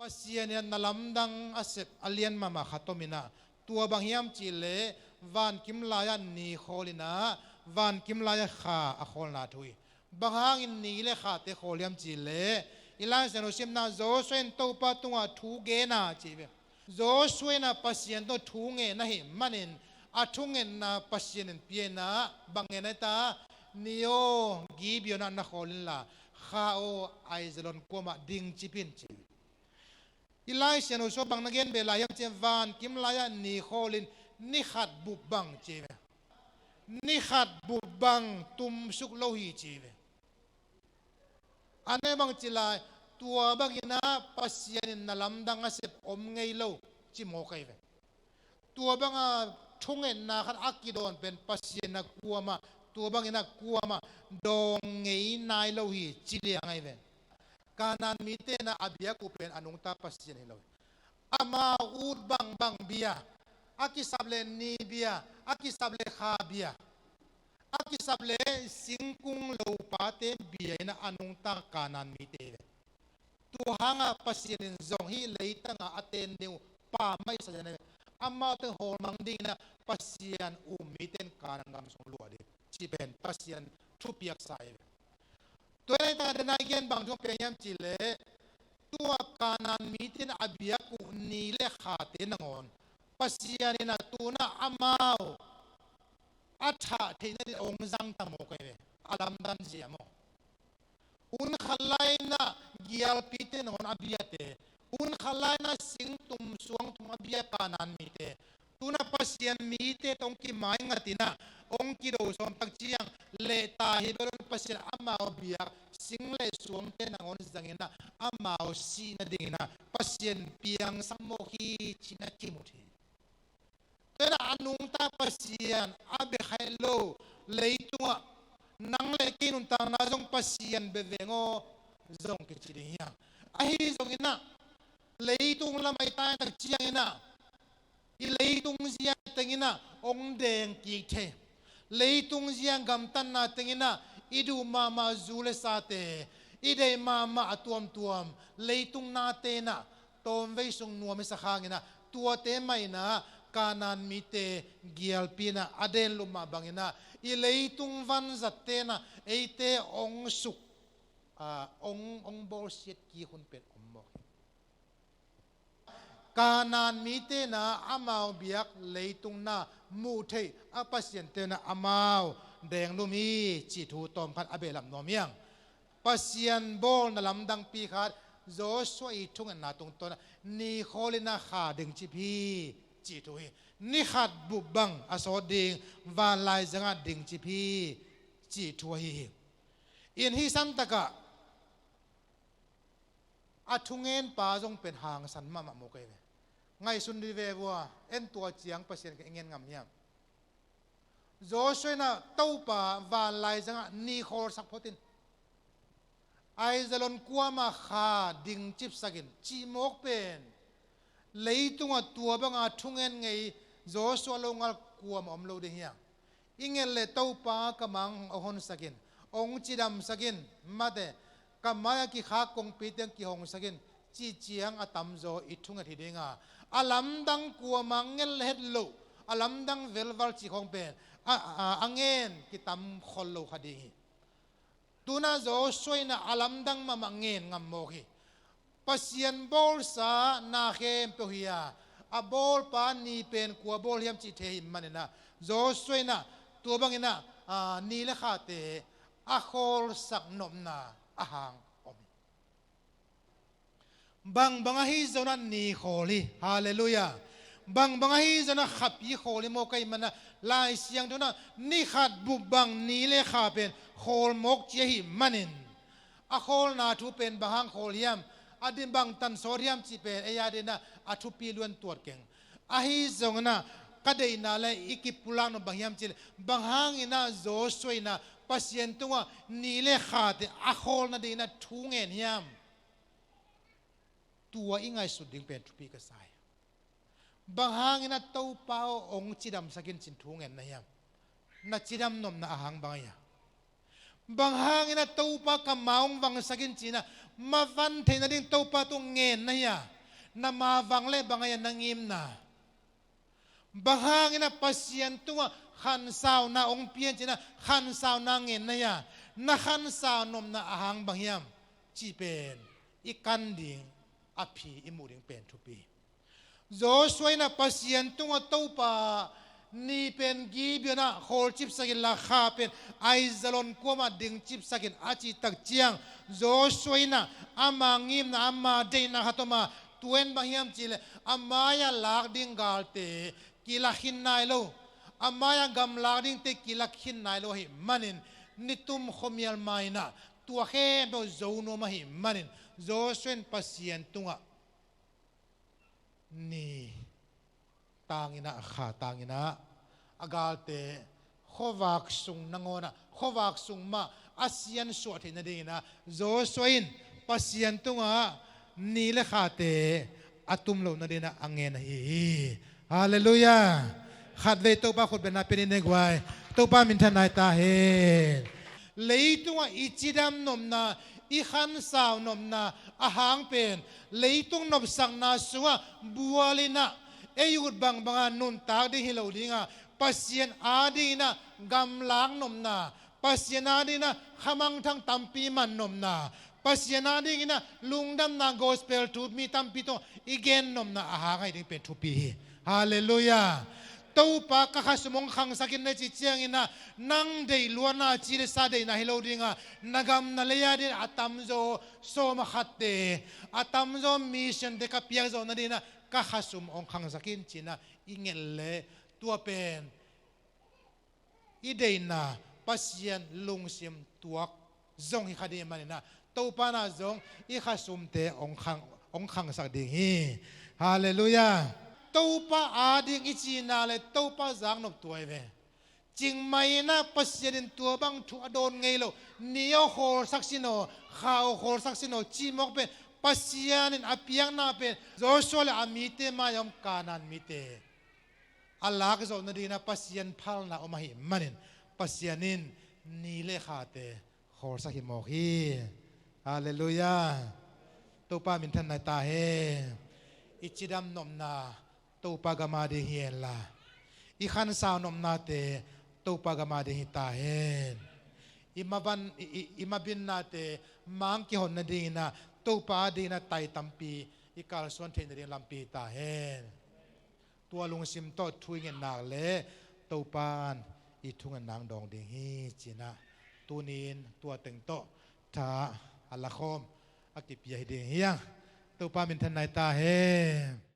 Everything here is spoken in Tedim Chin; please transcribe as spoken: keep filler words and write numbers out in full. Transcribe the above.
Pasian in na lamdang a sep a lian mahmah khat om in ah, tua bang hiam cih leh vankim lai-ah ni khawl in ah, vankim lai-ah kha a khawlna thu hi. Bang hangin ni le khate khawl hiam cih leh, i Lai Siangtho simna Joshua in Topa tungah thu gen a ci ve. Joshua in ah Pasian tungah thu ngen ahih manin, a thungetna Pasian in pia in ah, bang ngen a hi ta, ni aw Gibeon ah na khawl inla, kha aw Aijalon kuamah ding cip in ci. I Lai Siangtho sungah bang na gen beh lai hiam cih leh, vankim lai-ah ni khawl in ni khat bup bang ci ve. Ni khat bup bang tumsuk lo hi ci ve. A ne bang ci lai, tua bangin ah Pasian in na lamdang a sep om ngei lo ci mawk ahi ve. Tua banga thungetna khat a kidawn pen Pasian in ah kuamah, tua bangin ah kuamah dawng ngei nai lo hi ci liang ahi ve. Kanaan mite in ah a biak uh pen a nungta Pasian hi lo hi. Amau ut bangbang bia, a kisap leh ni bia, a kisap leh kha bia, a kisap leh singkung lopate bia in ah a nungta Kanaan mite hi ve. Tua hangah Pasian in zong hih leitang ah a ten ding uh pa mah hi sa zen a, amau teng hawlmang dingin ah Pasian um mite in Kanaan gam sung luah ding cih pen Pasian thupiaksa hi ve. Tua hi a, a dena i gen bang thu piang hiam cih leh, tua Kanaan mite in a biak uh ni le khate nangawn Pasian in ah tu-in ah amau a thah theihna dingin hong zang ta mawk ahi ve. A lamdang zia maw? Hun khat lai-in ah gialpite nangawn a biate, hun khat lai-in ah singtum suangtum a bia Kanaan mite, tu-in ah Pasian mite tawh hong kimaingat in ah, hong kido sawm tak ciang, leh ta hi bel un Pasian amau biak sing le suangte nangawn zangin ah, amau sihna dingin ah Pasian piangsak mawk hi ci-in ah kimu thei. Tua hi a, a nungta Pasian a bia khaih lo leitungah nang le kei nuntakna zong Pasian bia veng aw zong kici ding hi hang. Ahi zongin ah, leitung lamah i tai tak ciangin ah, i leitung zia tengin ah hong deng kik thei. Leitung zia gamtatna tengin ah i duh mahmah zu le sate, i deih mahmah a tuamtuam leitung nate in ah tawmvei sung nuam i sak hangin ah, tuate mah in ah Kanaan mite gialpi in ah a den lup mah bangin ah, i leitung vanzatte in ah eite hong suk, ah, hong, hong bawlsiat kik hun pen om mawk hi. Kanaan mite in ah amau biak leitung na muh theih a, Pasian tawh in ah amau deng lum hi cih thu tawmkhat a behlap nuam hi hang. Pasian bawlna lamdangpi khat, Joshua i thungetna tungtawn ah ni khawl in ah kha ding cip hi cih thu hi. Ni khat bup bang a sawt ding, vanlai zangah ding cip hi cih thu ahi hi. In hih santakah a thungenpa zong pen hangsan mahmah mawk ahi ve. Ngaihsun dih ve vua, en tua ciang Pasian ka i ngen ngam hiam? Joshua in ah Topa vanlai zangah ni khawlsak phot in, Aijalon kuamah kha ding cipsak in cih mawk pen, leitungah tua banga thungen ngei Joshua lo ngal kuamah om lo ding hi hang. I nget leh Topa ka mang hong honsak in, hong cidamsak in, mate, ka mai-ah kikhak kongpi teng kihongsak in, cih ciang a tamzaw i thunget hi ding a, a lamdang kuamah nget het loh, a lamdang velval cih khawng pen a, a, a ngen kitam khol lo kha ding hi. Tu-in ah Joshua in ah a lamdang mahmah ngen ngam mawk hi. Pasian bawlsa na khempeuh hi a, a bawlpa ni pen kua bawl hiam cih thei ahih manin ah, Joshua in ah tua bangin ah, aa, ni le khate a khawlsak nopna a hang om hi. Bangbang ahi zongin ah ni khawl hi. Halleluiah. Bangbang ahi zongin ah khapi khawl hi mawk ahih manin ah, Lai Siangtho in ah ni khat bup bang ni le kha pen khawl mawk ci ahih manin, a khawlna thu pen bang hang khawl hiam, a din bang tan sawt hiam cih pen ei a dingin ah a thupi luan tuat keng. Ahi zongin ah ka deihna le i kipulak nop bang hiam cih leh, bang hangin ah Joshua in ah Pasian tungah ni le khate a khawl nadingin ah thu ngen hiam? Tua i ngaihsut ding pen thupi ka sa hi. Bang hangin ah Topa aw hong cidamsak in ci-in thu ngen na hiam? Na cidam nopna a hang bang ahi a? Bang hangin ah Topa ka ma hong vangsak in ci-in ah mavan theih nading Topa tungah ngen na hi a? Na mavang le bang ahi a na ngimna? Bang hangin a Pasian tungah khansauna hong pian cih na khansauna ngen na hia? Na khansau nopna a hang bang hiam? Cih pen i kan ding, a phi i muh ding pen thupi. Joshua in a Pasian tungah Topa, ni pen Gibeon ah khawl cipsak inla kha pen Aijalon kuamah ding cipsak in a cih tak ciang, Joshua in a ama ngimna, ama deihna khat om a, tua in bang hiam cih leh a mai-ah lak ding galte kilak khin nai lo, a mai-ah gamlak dingte kilak khin nai lo ahih manin, nitum khuamial mai-in a tua khempeuh zo nuam ahih manin, Joshua in Pasian tungah ni tangin a, kha tangin a, a galte khuavak sung nangawn ah, khuavak sung mah a siansuah theih nadingin a, Joshua in Pasian tungah ni le khate a tum loh nadingin a, a ngen ahi hi. Halleluiah. Khatvei Topa khutbetna pia ni, nei guai. Topa minthanna hi ta hen. Leitungah i cidam nopna, i khansau nopna a hang pen, leitung nopsakna sungah bual in a, ei ut bangbang a nuntak ding hi lo ding a, Pasian adingin a gamlak nopna, Pasian adingin a khamangthang tampi man nopna, Pasian adingin a lungdamna gospel thu mi tampi tungah i gen nopna a hang ahi ding pen thupi hi. Halleluiah. Topa, ka khasum hong khangsak in na cih ciangin a, nang deih luatna, ci le sa deihna hi lo ding a, na gam na lei adingin a tamzaw sawm a khatte, a tamzaw missionte ka piak zawh nadingin a, ka khasum hong khangsak in, ci-in a i nget leh, tua pen i deihna, Pasian lungsim tuak zong hi kha ding ahih manin a, Topa in a zong i khasumte hong khang, hong khangsak ding hi. Halleluiah. Topa ading i cihna le Topa zaknop tua hi ve. Cingmai in a Pasian in tua bang thu a dawn ngei lo, ni aw khawlsak sin aw, kha aw khawlsak sin aw, cih mawk pen, Pasian in a piakna pen Joshua le a mite mai-ah om Kanaan mite a lak zawh nadingin a Pasian phalna om ahih manin, Pasian in ni le khate khawlsak hi mawk hi. Halleluiah. Topa minthanna hi ta hen. I cidam nopna Topa gam ading hi henla, i khansau nopnate Topa gam ading hi ta hen. I mavan, i, i, i mabinnate mang kihon nadingin a, Topa adingin a tai tampi i kalsuan theih nading lampi hi ta hen. Tua lungsim tawh thu i nget nak leh Topa in i thungetna hong dawng ding hi, ci-in a, tuni-in tua teng tawh tha a lakhawm a kipia hi ding hi hang. Topa minthanna hi ta hen.